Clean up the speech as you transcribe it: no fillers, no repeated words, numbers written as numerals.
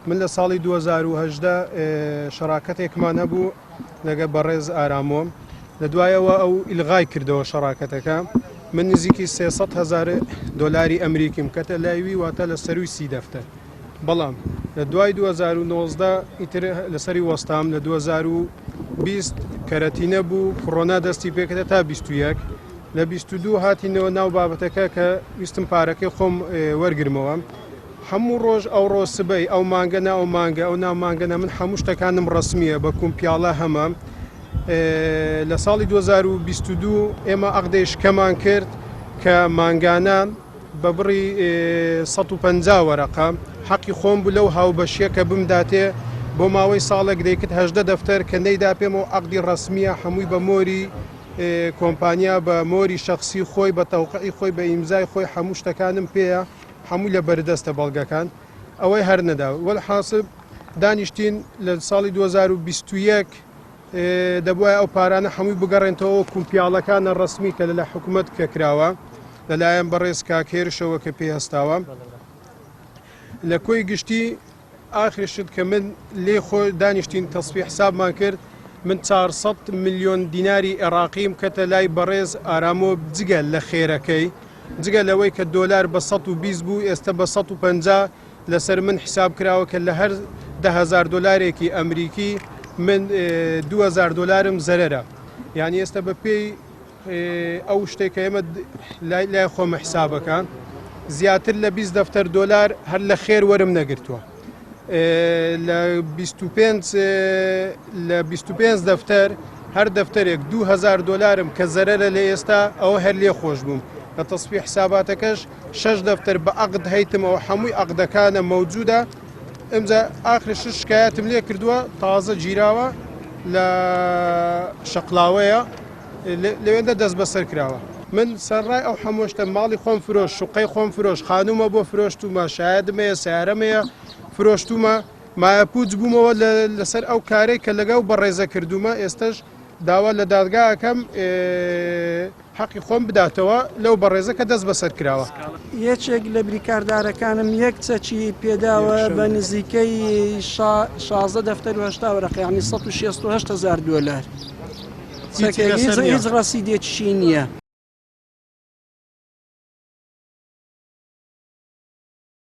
من لە ساڵی 2018 شەراکەتێکمان هەبوو لەگە بەڕێز ئارامۆ لە دوایەوە ئەو ئیلغای کردەوە شەراکەتەکە من نزیکی 300 هزار دۆلاری ئەمریکیم کەتە لایوی واتە لە سەروی سی دەفتەر بەڵام لە دوای 2019 ئیتر لەسەری وەستام لە 2020 کەرەتینە بوو کۆرۆنا دەستی پێکردە تا 21 لە 22 هاتینەوە ناو بابەتەکە کە ویستم پارەکەی خۆم وەرگرمەوە هەموو ڕۆژ ئەوڕۆ سبەی ئەو مانگە نا ئەو مانگە ئەو نا مانگە نا من هەموو شتەکانم ڕەسمیە بە کومپیاڵە هەمە لە ساڵی 2022 ئێمە عەقدێ شکەمان کرد کە مانگانە بە بڕی 150 وەرەقە حەقی خۆم بوو لەو هاوبەشیە کە بمداتێ بۆ ماوەی ساڵێک دەیکرد هەژدە دەفتەر کە نەیدا پێمەوە عەقدی ڕەسمیە هەمووی بە مۆری کۆمپانیا بە مۆری شەخسی خۆی بە تەوقعی خۆی بە ئیمزای خۆی هەموو شتەکانم پێیە هەموو لە بەردەستە بەڵگەکان ئەوەی هەر نەدا وەلحاسب دانیشتین لە ساڵی 2021 دەبواە ئەو پارانە هەمووی بگەڕێنەوە کومپیاڵەکانە ڕسمی کە لە حکوومەت کە کراوە لەلایەن بەڕێز کاک هێرشەوە کە پێی هەستاوە لە کۆی گشتی ئاخر شت کە من لێ خۆ دانیشتین تەسفی حسابمان کرد من 400 ملیۆن دیناری عێراقیم کەتە لای بەڕێز ئارامۆ جگە لە خێرەکەی جگە لەوەی کە دۆلار بە 120 بوو ئێستا بە 150 لەسەر من حساب کراوە کە لە هەر 10هزار دۆلارێکی ئەمریکی من 2000 دۆلارم زەرەرە یعنی ئێستا بە پێی ئەو شتێک کە ئێمە لای خۆمە حسابەکە زیاتر لە 20 دەفتەر دۆلار هەر لە خێر وەرم نەگرتووە لە 25 لە 25 دەفتەر هەر دەفتەرێک 2000 دۆلارم کە زەرەرە لە ئێستا ئەوە هەر لێ خۆش بووم لە تەسفی حساباتەکەش شش دەفتەر بە عەقد هەیتم ئەو هەمووی عەقدەکانە مەوجودە ئمجا ئاخر شش شکایەتم لێ کردووە تازە گیراوە لە شەقلاوەیە لەوێندە دەست بەسەر کراوە. من سەرڕای ئەو هەموو شتە ماڵی خۆم فرۆشت، شوقەی خۆم فرۆشت، خانوومە بۆ فرۆشتوومە، شایەدم هەیە، سەیارەم هەیە فرۆشتوومە، مایەپووچ بوومەوە لەسەر ئەو کارەی کە لەگەڵ بەڕێزە کردوومە، ئێستەش داوا لە دادگا ئەکەم حەقی خۆم بداتەوە لەو بەڕێزە کە دەست بەسەر کراوە. یەکێک لە بریکاردارەکانم یەک چەکی پێداوە بە نزیکەی 16 دەفتەر و هەشتا وەرەقە یانی 168 هەزار دۆلار. هیچ ڕەسیدێکیشی نییە.